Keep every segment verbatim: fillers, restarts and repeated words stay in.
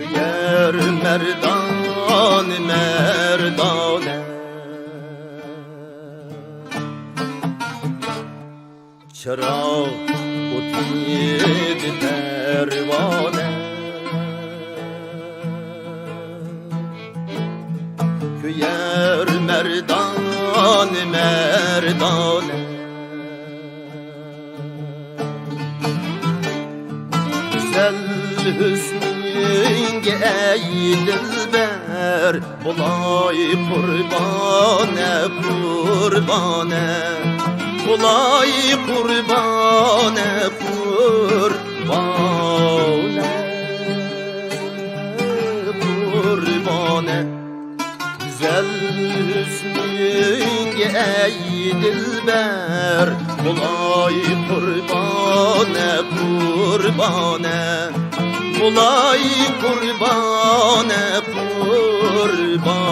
كۆيەر مەردانە، مەردانە. چىراغ ئوتىدا پەرۋانە، كۆيەر مەردانە، مەردانە. گۈزەل ھۆسنۈڭگە ئەي دىلبەر، بولاي قۇربانە، قۇربانە، بولاي قۇربانە، قۇربانە، قۇربانە. گۈزەل ھۆسنۈڭگە ئەي دىلبەر، بولاي قۇربانە، قۇربانە، بولاي قۇربانە، قۇربانە.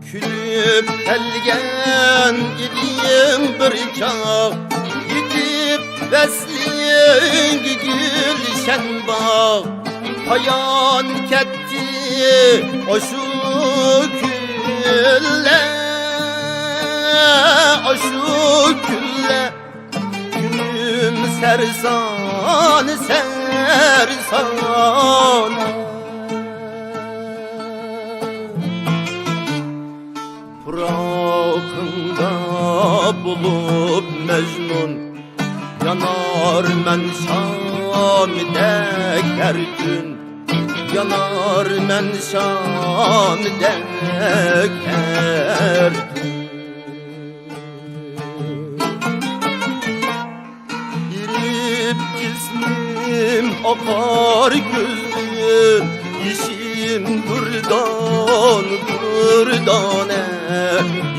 كۈلۈپ كەلگەن ئىدىم بىر چاغ، يېتىپ ۋەسلىڭگە گۈلشەن باغ. قايان كەتتى ئاشۇ كۈنلەر، ئاشۇ كۈنلەر؟ كۈنۈم سەرسان، سەرسان. پۇراقىڭدا بولۇپ مەجنۇن، يانارمەن شامدەك ھەر كۈن، يانارمەن شامدەك ھەر كۈن. ئېرىپ جىسمىم ئاقار كۆزدىن، يېشىم دۇردان، دۇردانە،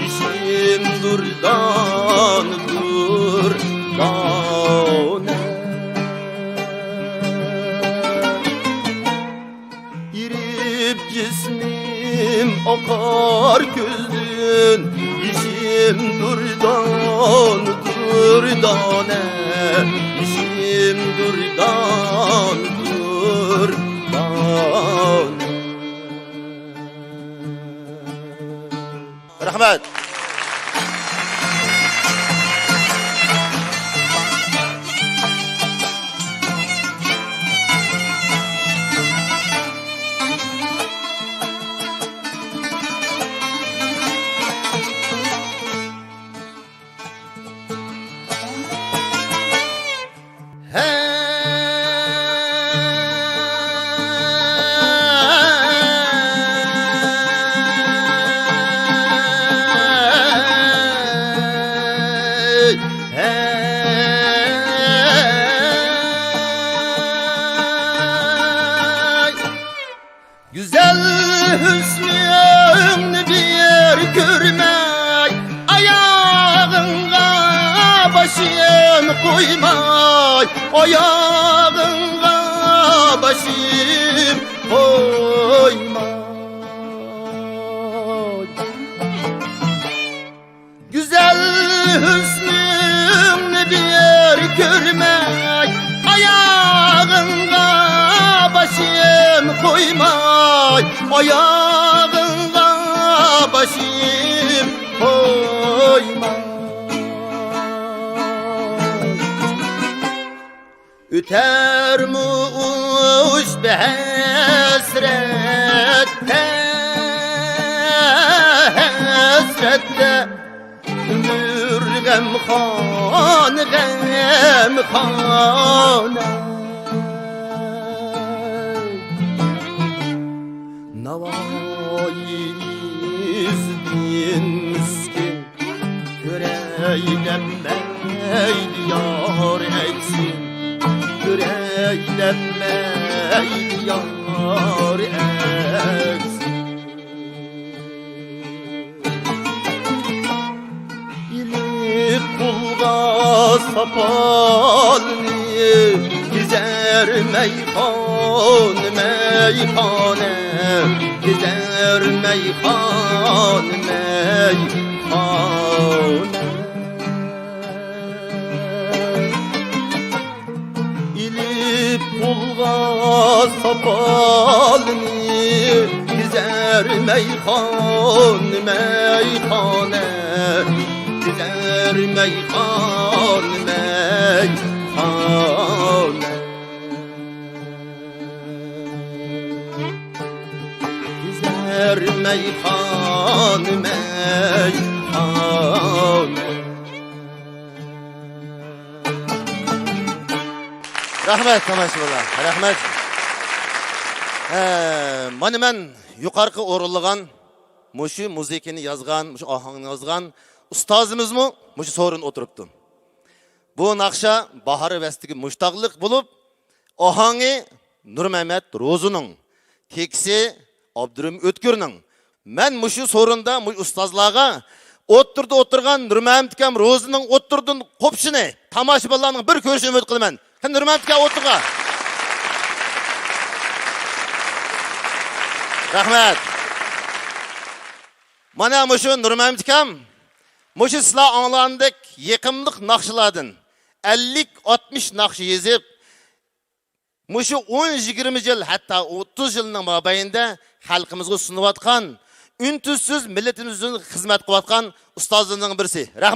يېشىم دۇردان، دۇردانە. ئېرىپ جىسمىم ئاقار كۆزدىن، يېشىم دۇردان، دۇردانە، يېشىم دۇردان، دۇردانە. رەھمەت. گۈزەل ھۆسنۈڭنى بىر كۆرمەي، ئاياغىڭغا باشىم قويماي، ئاياغىڭغا باشىم قويماي. گۈزەل ھۆسنۈڭنى بىر كۆرمەي، ئاياغىڭغا باشىم قويماي، ئاياغىڭغا باشىم قويماي. ئۆتەرمۇ ئۇشبۇ ھەسرەتتە، ھەسرەتتە، ئۆمۈر غەمخان، غەمخان. ناۋايى ئىزدىن مىسكىن، كۆرەي دەممەيدۇ يار ئەكسىن، كۆرەي دەممەيدۇ يار ئەكسىن. ئېلىپ قولغا ساپالنى، كېزەر مەيخانا مەن. مەيخانا، تۈزەر مەيخانا، مەيخانا. ئېلىپ قولغا ساپالنى، تۈزەر مەيخانا، مەيخانا، تۈزەر مەيخانا، مەيخانا. تۈزەر مەيخانا، مەيخانا. رەھمەت، تاماشىبىنلار، رەھمەت. ھە، مانا مەن يۇقىرىقى ئورۇنلىغان، مۇشۇ مۇزىكىنى يازغان، مۇشۇ ئاھاڭنى يازغان ئۇستازىمىزمۇ مۇشۇ سورۇندا ئولتۇرۇپتۇ. بۇ ناخشا باھار ۋەسلىگە مۇشتاقلىق بولۇپ، ئاھاڭى نۇرمەمەت روزىنىڭ، تېكىسى ئابدۇرېھىم ئۆتكۈرنىڭ. مەن مۇشۇ سورۇندا مۇشۇ ئۇستازلارغا ئوتتۇرىدا ئولتۇرغان نۇرمەمەت ئاكام روزىنىڭ ئوتتۇرىدىن قوپۇشىنى تاماشىبىنلارنىڭ بىر كۆرۈشىنى ئۈمىد قىلىمەن. قېنى، نۇرمەمەت ئاكا ئوتتۇرىغا. رەھمەت. مانا مۇشۇ نۇرمەمەت ئاكام، مۇشۇ سىلەر ئاڭلىغاندەك يېقىملىق ناخشىلاردىن ئەللىك، ئاتمىش ناخشا يېزىپ، مۇشۇ ئون، يىگىرمە يىل، ھەتتا ئوتتۇز يىلنىڭ مابەينىدە خەلقىمىزغا سۇنۇۋاتقان، ئۈن-تىنسىز مىللىتىمىز ئۈچۈن خىزمەت قىلىۋاتقان ئۇستازلىرىمنىڭ بىرسى. رەھمەت.